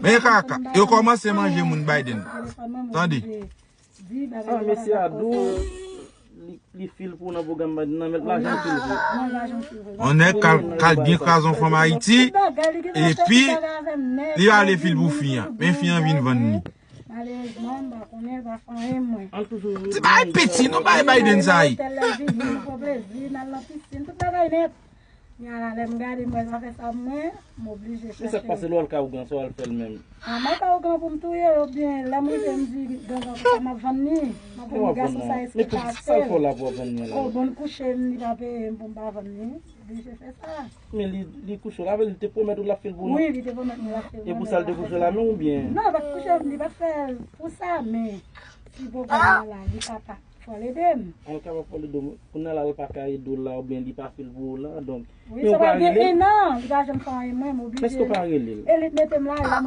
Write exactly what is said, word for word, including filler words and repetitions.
Men kaka, yo kòmanse manje moun Biden. Tande. Ah, mesye a dou, li, li fil pou nan pwogram Biden nan, men lajan fil pou. On nèg kal kal byen kraze yon fanm Ayiti, epi li ale fil pou fi an. Men fi an vin vann li. Malerezman, m pa konnen, l pa fè anyen mwen. Se bagay piti, non, bagay Biden sa ye. Tèl lè vini, pran plezi, n al nan pisin, tout bagay nèt. Kounye a la, lè m gade, m wè zafè sa mwen, m oblije chèche. Men sa k pase lè w al kay ougan, sa w al fè l menm? A, m al kay ougan pou m touye l, oubyen lè m rive, m di gangan konsa m ap vann li. M ap vann li, gason sa esplikasyon. Men pou ki sa l fè w la pou w ap vann li la? O, bon, l kouche m, li pa peye m pou m pa vann li. Oblije fè sa. Men li, li kouche w la, vle di li te pwomèt ou l ap fè l pou ou? Wi, li te pwomèt mwen l ap fè l pou mwen. E pou sa l te kouche w la menm oubyen? Non, li pa t kouche m, li pa t fè l pou sa, men si pwogram nan la, li kapab, fò l ede m. A, l kapab fò l ede w. Kounye a la, l pa ka ede w la, oubyen li pa fè l pou ou la, donk. Wi, sa pral gen en an, li pa janm fè anyen mwen, m oblije. Èske w pa rele l? E li t mete m la, la,